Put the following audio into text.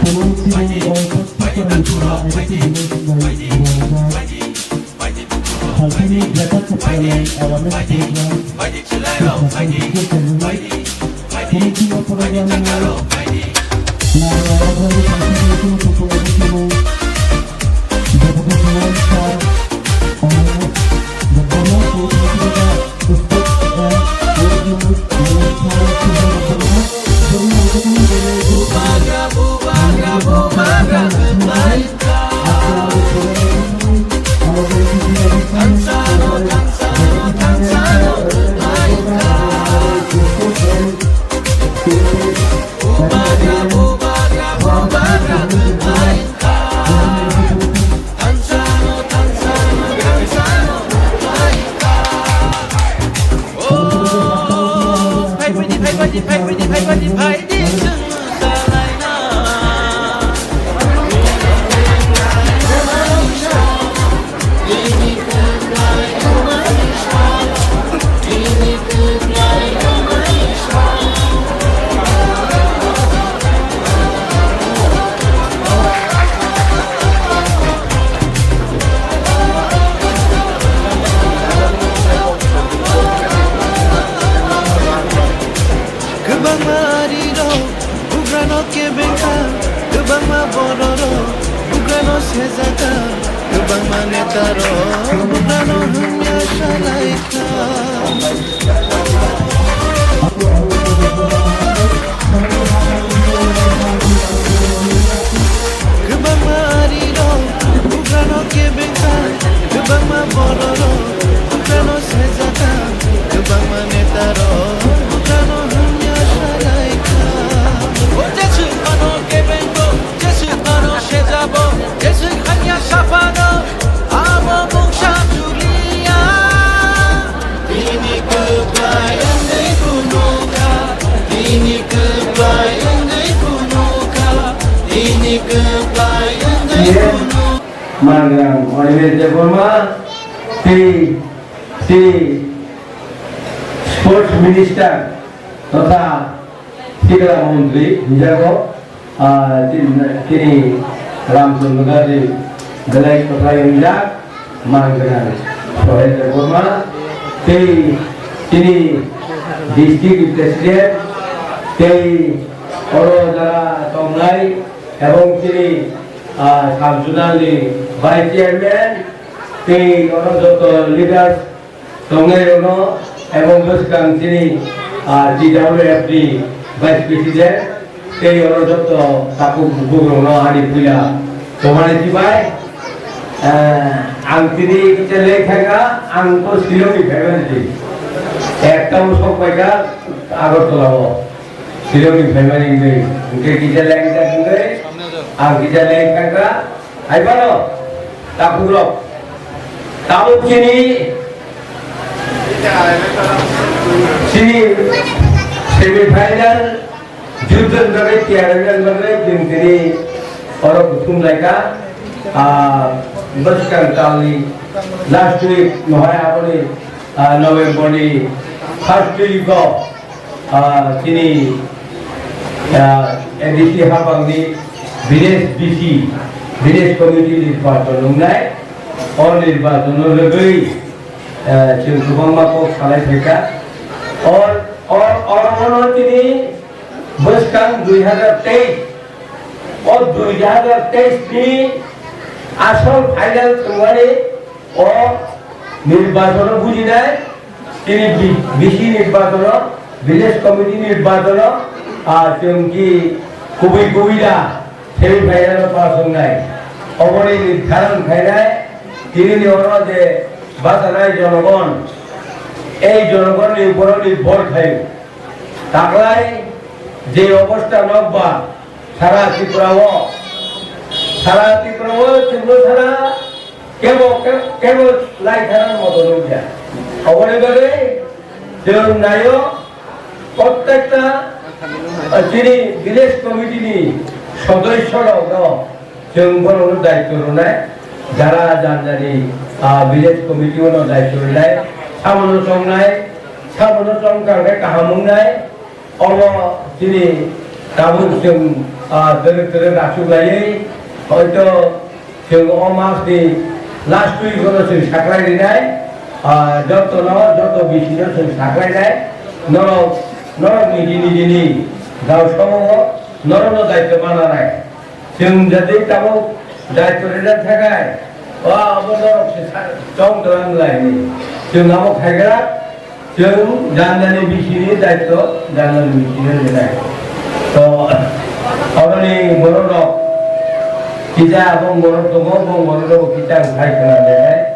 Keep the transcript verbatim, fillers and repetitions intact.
Community room o twenty-four by seven by Salthani Greater Chakra Line Awareness Program, Committee of Program, Kwbangma arirok bugrano kebengkha, kwbangma bororok bugrano sejakha, kwbangma netarok bugrano hwnya salaikha. Kwbangma arirok bugrano kebengkha, kwbangma bororok bugrano sejakha, kwbangma netarok bugrano hwnya salaikha. O jeswk phano kebengo, jeswk phano sejabo, jeswk hanya saphano abo mungsa juliya. Bini kwplai wngwi phunukha, bini kwplai wngwi phunukha, bini kwplai wngwi phunukha. Mangrang Animesh Debbarma, tei, tei Sports Minister totha Tikla Montri hinjago, ah, tin-, tini Ramchandra Gandhi belai kwthai wngjak, man gwnang Sohel Debbarma, tei tini district president, tei oro jara tongnai, ebong tini, ah, sub-zonal ni vice chairman, tei oro joto leaders, tongnai rokno, ebong bwskang chini, ah, T W F D vice president, tei oro joto takhuk bukhuk rokno ani puila tomani chibai. Ah, ang tini kisa late thangkha, ang to Shillong ni family di. Ekta o sok paikha Agartala o. Shillong ni family ni, hingke kisa late thangkha, ang kisa late thangkha. Hai phano, takhuk rok. Tabuk chini, chini semi final judon bagwi tiyar wngna bagwi chwng tini oro kuthum laika. Ah, bwskang talni last week, nohai aboni, ah, November ni first week o, ah, chini, ah, A D C hapangni village V C, village committee nirbachon wngnai. O nirbachon o rwgwi, ah, chwng kwbangma kok salai phaikha. Or, or, or, oro chini bwskang dui hazar teis, o dui hazar teis ni asol final tongmani o nirbachon o bujinai, tini B-, B C nirbachon o, village committee nirbachon o, ah, chwng ki kubui kubui da semi final o pass wngnai. Oboni karon khainai, tini ni oro je bachanai jonogon, ei jonogon ni upor o nirbhor khai. Taklai je obostha nokbar sara Tripura o, sara Tripura o chwngno sara kebo, ke-, kebo lai thana moto nukya. Oboni bagwi chwng naio, prottekta, ah, chini village committee ni sodosyo rokno chwng borokno daityo rwnai, jara jani jani, ah, village committee o no daityo rwnai, sabono chongnai, sabono chongkha hwnkhe kaham wngnai, omo chini Tabuk chwng, ah, twrwk twrwk achuk laiwi, hoito chwng o mas ni last week o no chwng sakhlai rinai, ah, joto no, joto bisi no chwng sakhlai nai, norok, norok niji niji ni gao somo o norok no daityo mana nai. Chwng jadi tabuk daityo rina thakai, o abo norok se sa-, chong tong lai ni. Chwng abo khaigra, Chwng jandani bisini daityo, jandani bisini rinai. To, aboni borok rok, kisa abong borok tongo, abong borok rok kisa ang khai khna rinai.